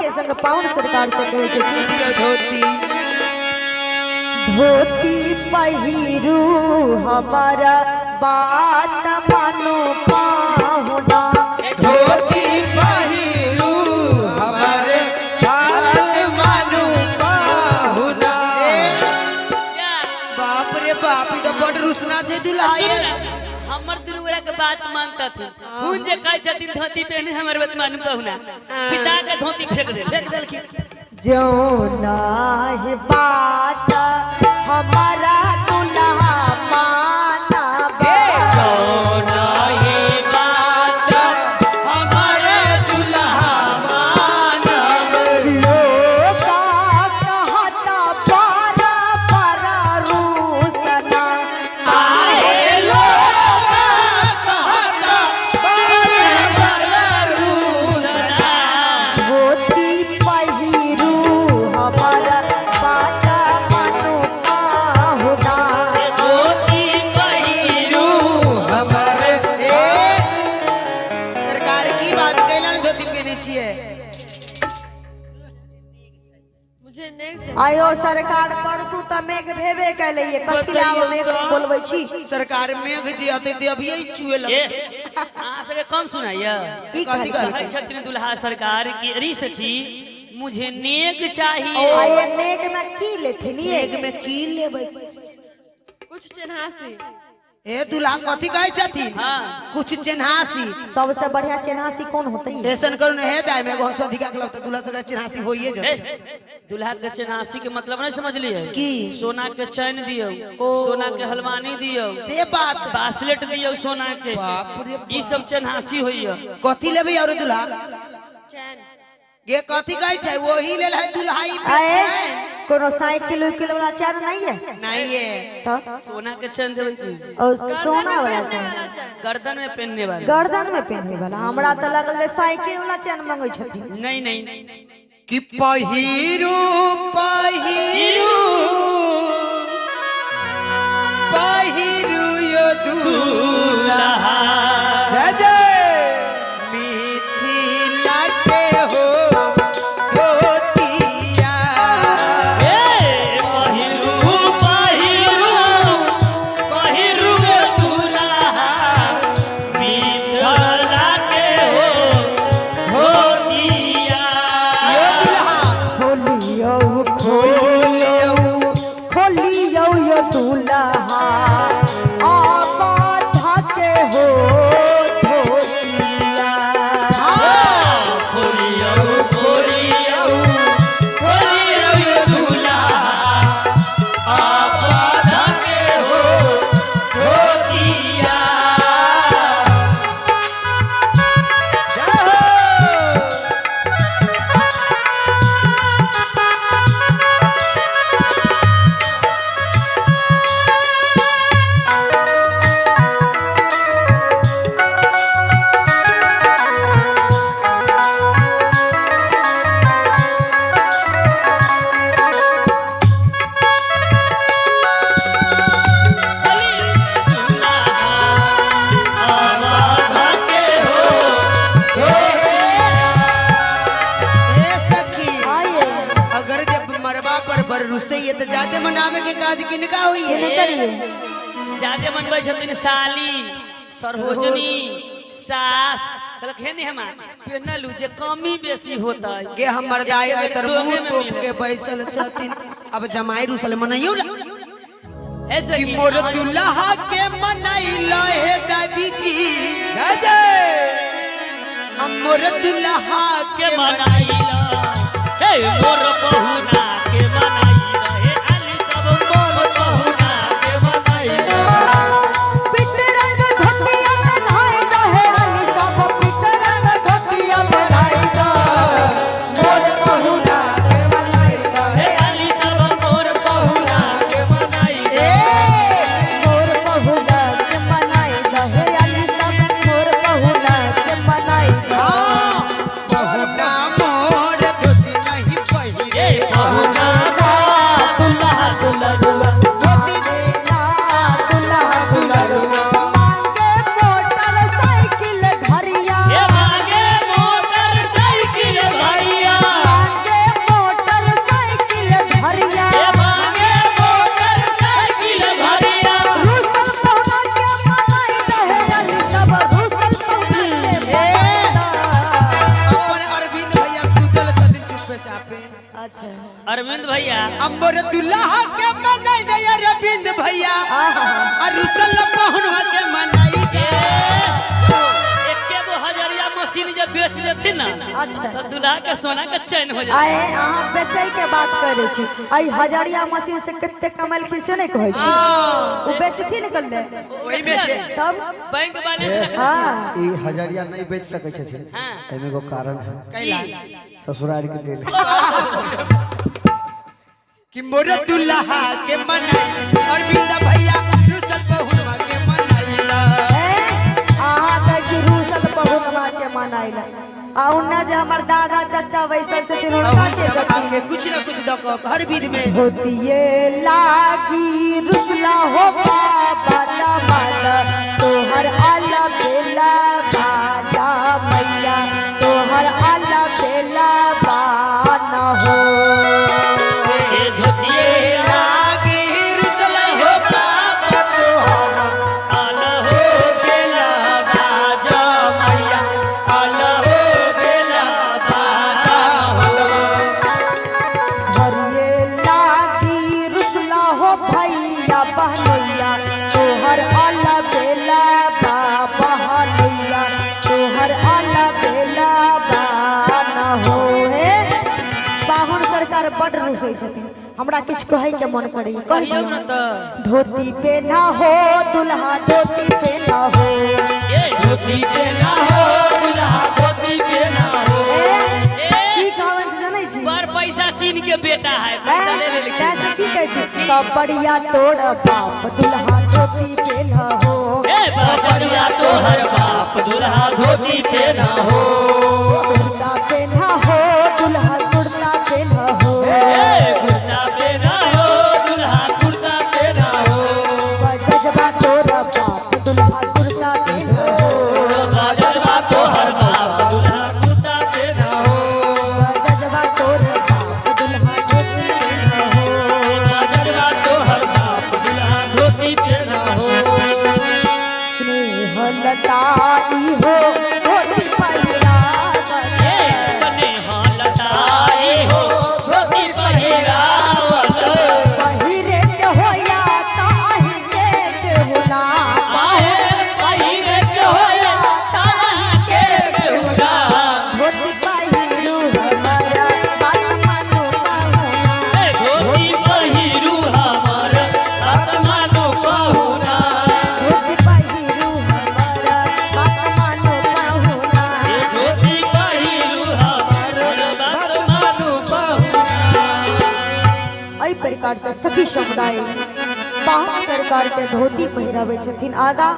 के संग पाहुन सरकार से कहै छै कि दियौ धोती। धोती पहिरू हमारा बात मानो पाहुना। धोती पहिरू हमारे बात मानू पाहुना। बाप रे बाप, ई तो बड़ रुसना छै दुल्हा। सुनू ने, हमर दुनू गोरा के बात मानतथिन। हुन जे कहै छथिन धोती पहने हमर बात मानू पहुना, पिता के धोती फेंक दे फेंक देलखिन। जो नाही बात हमारा दुल्हा मानब। नहीं बात हमारे दुल्हा मानब। लोका कहता पारा पारा रूसना। आहे लोका कहता बार बार रुसना। धोती पहिरू हमारा बात मानो पाहुना। धोती पहिरू हमारे। ए सरकार की बात कैलन धोती पहने छियै? मुझे नेक्स्ट आयो सरकार, परसू तऽ मेघ भेबे कैलैये, कथी ला आब मेघ बोलबै छी? सरकार, मेघ जे अतै ते अभिये चुए ए, लगतै। अहाँ सबके कम सुनाइया? की कथी कहै? कहै छथिन दुल्हा सरकार की, अरे सखी, मुझे नेग चाहिए। आये, मेघ में की लेथिन ये? मेघ में की लेबै? कुछ चिन्हासी। ए दुल्हा, कथी कहै छथिन? हाँ। कुछ चिन्हासी। सबसे बढ़िया चेन्हासी कौन होतै? ऐसन करू ने हे दाय, में एगो हंसुआ धिका के लाउ त दुल्हा सरकार चिन्हासी होइए ए, जेतै। दुल्हा के चेन्हासी के मतलब नहीं समझलिए? की? सोना के चैन दियौ, सोना के हलवानी दियौ, से बात। बासलेट दियौ सोना के। बाप रे। ई सब चेन्हासी होइया। कथी लेबै और दुल्हा? चैन। गे, कथी कहै छै? वही लेल है दुल्हाई पे। आये, कोनो साइकिल उइकिल वाला चैन नहीं है? नहीं है। तो सोना के चैन देबै की? और सोना वाला चैन। वाला चैन। गर्दन में पहनने वाला। गर्दन में पहने वाला। हमरा तऽ लगल जे साइकिल वाला चैन मंगै छथिन। नहीं नहीं। कि पहिरू पहिरू पहिरू यो दुल्हा, जय जय मिथिला के हो धोतिया। ए पहिरू पहिरू पहिरू दुल्हा, मिथिला के हो धोतिया। यो दुल्हा। खोलियौ खोलियौ खोलियौ यो दुल्हा आबाधा के हो धोतिया। खोलियौ खोलियौ खोलियौ यो दुल्हा आबाधा के हो धोतिया। जय हो। हे सखी, आये। अगर जब मरबा पर बर रुसैये तो ज्यादा मनावे के काज किनका होइए? केने करिए? जादे मनबै छथिन साली, सरहोजनी, सास। कहलक हे ने हमा पेनलू जे कमी बेसी होतै। गे हमर दाई एके बेर तर डोमे मुंह में तोप मिलत। के बैसल छथिन। अब जमाई रुसल मनैयौ ला। ऐसे कि कि मोर दुल्हा के मनैला हे दादी जी, जय जय हम मोर दुल्हा के के मनाइला, हे मोर पहुना के मनाइला, हे आली सब मोर पहुना के मनाइला। पितरंग धोतिया पहनाई रहे अली सब, पितरंग धोतिया पहनाई दा। मोर पहुना के मनैला। हे आली सब मोर पहुना के मनाइला। ए मोर पहुना के मनाई रहे अली सब, मोर पहुना के मनाई दा। पहुना मोर धोती नहीं पहिरे। चुपे चापे। अच्छा। अरविंद भैया, अमर दुल्हा के मनाई दे अरविंद भैया, आहा। और रुसल पहुनवा के मनाई दे। एके गो हजरिया मशीन जब बेच देथिन ना, अच्छा। तो दूल्हा के सोना के चैन हो जाए। आए अहाँ बेचै के बात करै छी, आई हजरिया मशीन से कते कमेलखिन से नहीं कहै छी, ओ बेचथिन कल्ले ओही में से तब बैंक बैलेंस रखने। हाँ। ई हजरिया नहीं बेच सकै छथिन। हाँ। एहिमे एगो कारण है, कैला ससुराल के देल। कि मोर दुल्हा के मनाई अरविंद भैया, रुसल पहुनवा के मनाई ला। ए, अहाँ कहै छी रूसल पहुनवा के मनाइला, आ उन्ना जे हमर दादा चाचा वैसल छथिन हुनका के सब देथिन? आके कुछ न कुछ दऽ कऽ हर विध में। धोतिये लागी रुसला हो बाबा दामाद, तोहर आला बेला बाजा मैया, तोहर आला बेला बाना हो। धोतिये लागी रुसल हो बाबा तोहर आला हो बेला बाजा मैया, आला हो बेला बाजा भगवान। हरिये लागी रुसला हो भैया बहनैया, तोहर आला बेला बाबा हनैया, तोहर आला बेला बाना हो। हे पाहुन सरकार बड रुसै छथिन, हमरा किछु कहै के मन करै, कहि कहियौ दियौ। न तऽ। धोती पेना हो दुल्हा, धोती पेना हो। ए धोती पे ना हो दुल्हा, धोती पे ना हो। ए, की कहवन से जनै छी? बड़ पैसा चीन के बेटा है, पैसा ले लेलखिन। तैसे की कहै छी? कपड़िया तोड़ बाप दुल्हा, धोती पेना हो। ए बजरिया तोहर बाप दुल्हा, धोती पे ना हो। कुर्ता पेना हो दुल्हा, कुर्ता पेना हो। ए कुर्ता पे ना हो दुल्हा, कुर्ता पे ना हो। जजबा तोड़ बाप दुल्हा, कुर्ता पेना हो। बजरबा तोहर बाप दुल्हा, कुर्ता पे ना हो। जजबा तोड़ बाप दुल्हा, धोती पेना हो। बजरबा तोहर बाप दुल्हा, धोती पे ना हो। स्नेह लताई हो धोती पहिरावत। ए स्नेह लताई हो धोती पहिरावत। पहिरे के होया ताही के केहुना, पहिरे के होया ताही के केहुना, धोती पहिरू हमारा बात मानो पाहुना। ए धोती पहिरू हमार बात मानो पहुना। धोती पहिरू हमारा बात मानो पाहुना। धोती पहिरू हमार बात मानो पहुना। एहि प्रकार से सखी समुदाय पाहुन सरकार के धोती पहिराबै छथिन आगा।